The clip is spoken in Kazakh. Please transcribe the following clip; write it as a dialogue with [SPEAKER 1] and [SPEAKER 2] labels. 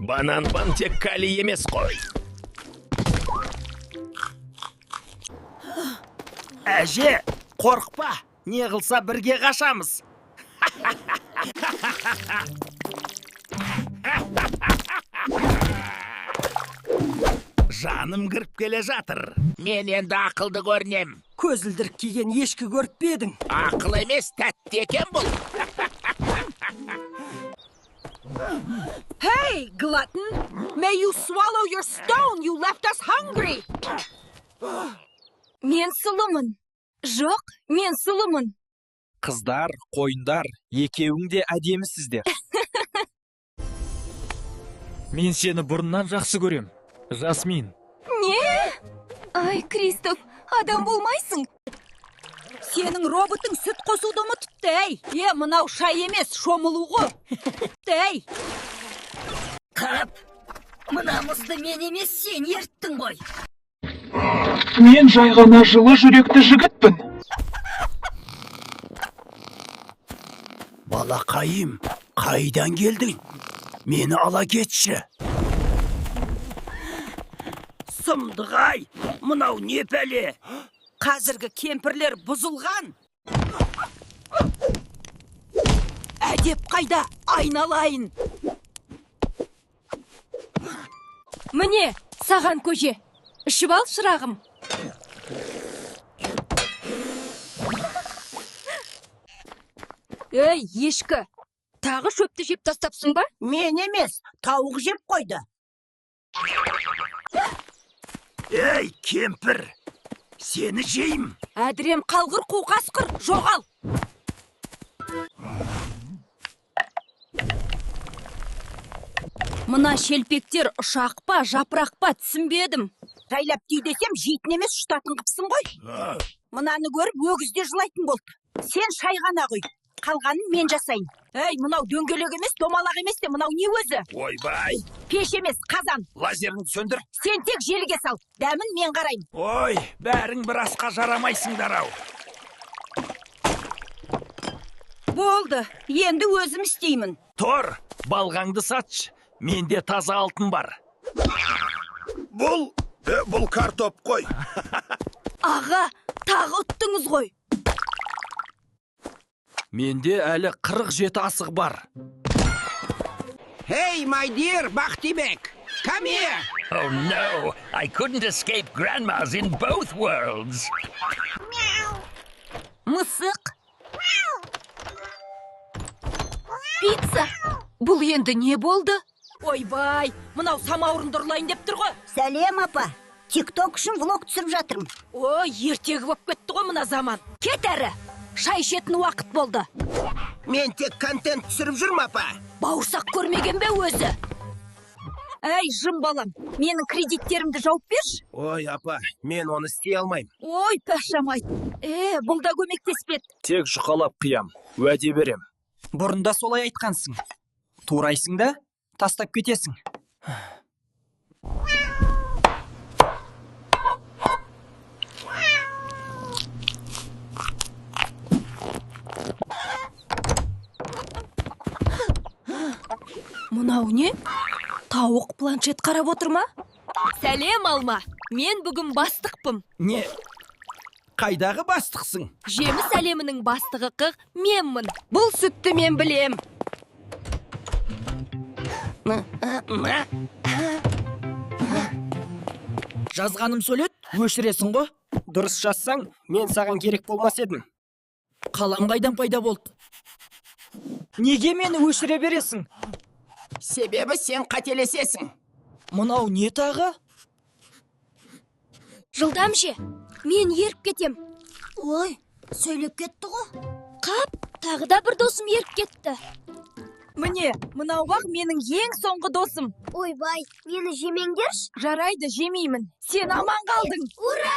[SPEAKER 1] Банан тек калий емес қой.
[SPEAKER 2] Әже, қорықпа. Не қылса бірге қашамыз.
[SPEAKER 1] Жаным кіріп келе жатыр.
[SPEAKER 3] Мен енді ақылды көрінем.
[SPEAKER 4] Көзілдірік киген ешкі көріп пе едің?
[SPEAKER 3] Ақыл емес, тәтті екен бұл.
[SPEAKER 5] Hey, glutton! May you swallow your stone! You left us hungry!
[SPEAKER 6] Мен сұлумын. Жоқ, мен сұлумын.
[SPEAKER 7] Қыздар, қойындар, екеуің де әдемісіздер.
[SPEAKER 8] Мен сені бұрыннан жақсы көрем, Жасмин.
[SPEAKER 6] Не? Ай, Кристоф, адам болмайсың.
[SPEAKER 5] Сенің роботың сүт қосуды ұмытыпты, әй! Е, мынау шай емес, шомылу ғой. Әй!
[SPEAKER 9] Қап, мына мұзды мен емес, сен еріттің ғой.
[SPEAKER 10] Мен жай ғана жылы жүректі жігітпін.
[SPEAKER 2] Балақайым, қайдан келдің? Мені ала кетші. Сұмдық-ай, мынау не пәле?
[SPEAKER 4] Қазіргі кемпірлер бұзылған. Әдеп қайда? Айналайын.
[SPEAKER 6] Міне, саған көже. Ішіп ал, шырағым. Ей, ешкі. Тағы шөпті жеп тастапсың ба?
[SPEAKER 9] Мен емес, тауық жеп қойды.
[SPEAKER 2] Ей, кемпір, сені жеймін.
[SPEAKER 5] Әдірем қалғыр қу қасқыр, жоғал!
[SPEAKER 6] Мына шелпектер ұшақ па, жапырақ па, түсінбедім.
[SPEAKER 5] Жайлап түй десем, жейтін емес, жұтатын қыпсың ғой. Мынаны көріп, өгіз де жылайтын болды. Сен шай ғана құй. Қалғанын мен жасайын. Әй, мынау дөңгелек емес, домалақ емес те, мынау не өзі?
[SPEAKER 1] Ойбай,
[SPEAKER 5] Пеш емес, қазан.
[SPEAKER 1] лазеріңді сөндір.
[SPEAKER 5] Сен тек желіге сал. Дәмін мен қараймын.
[SPEAKER 1] Ой, бәрің бір асқа жарамайсыңдар ау.
[SPEAKER 5] Болды, енді өзім істеймін.
[SPEAKER 1] Тор, балғаңды сатшы. Менде таза алтын бар.
[SPEAKER 11] Бұл, бұл картоп қой.
[SPEAKER 6] Аға, тағы ұттыңыз ғой.
[SPEAKER 7] Менде әлі 47 асық бар.
[SPEAKER 3] Hey, my dear Бақтибек, come here.
[SPEAKER 1] Oh no, I couldn't escape grandmas in both worlds.
[SPEAKER 6] Мысық. Пицца. Бұл енді не болды?
[SPEAKER 5] Ойбай, мынау самаурынды ұрлайын деп тұр ғой.
[SPEAKER 9] Сәлем, апа. Тикток үшін влог түсіріп жатырмын.
[SPEAKER 5] Ой, ертегі болып кетті ғой мына заман.
[SPEAKER 6] Кет әрі. Шай ішетін уақыт болды.
[SPEAKER 3] Мен тек контент түсіріп жүрмін, апа.
[SPEAKER 6] Бауырсақ көрмеген бе өзі?
[SPEAKER 5] Әй, жын балам,
[SPEAKER 6] Менің кредиттерімді жауып берші.
[SPEAKER 3] Ой, апа, мен оны істей алмаймын.
[SPEAKER 5] Ой, пәшамай. Е, бұл да көмектеспеді.
[SPEAKER 7] Тек жұқалап қиям, уәде берем.
[SPEAKER 4] Бұрында солай айтқансың. Турайсың да, тастап кетесің.
[SPEAKER 6] Мынау не? Тауық планшет қарап отыр ма? Сәлем, алма. Мен бүгін бастықпын.
[SPEAKER 2] Не? Қайдағы бастықсың?
[SPEAKER 6] Жеміс әлемінің бастығы қық менмін.
[SPEAKER 5] Бұл сүтті мен білем.
[SPEAKER 4] Жазғаным сөйлет, өшіресің ғой.
[SPEAKER 7] Дұрыс жазсаң, мен саған керек болмас едім.
[SPEAKER 4] Қалам қайдан пайда болды? Неге мені өшіре бересің?
[SPEAKER 3] Себебі сен қателесесің.
[SPEAKER 4] Мынау не тағы?
[SPEAKER 6] Жылдам же. Мен еріп кетем.
[SPEAKER 9] Ой, сөйлеп кетті ғой.
[SPEAKER 6] Қап, тағы да бір досым еріп кетті.
[SPEAKER 5] Міне, мынау бақ менің ең соңғы досым.
[SPEAKER 12] Ойбай, мені жемеңдерші.
[SPEAKER 5] Жарайды, жемеймін. Сен аман қалдың.
[SPEAKER 12] Ура!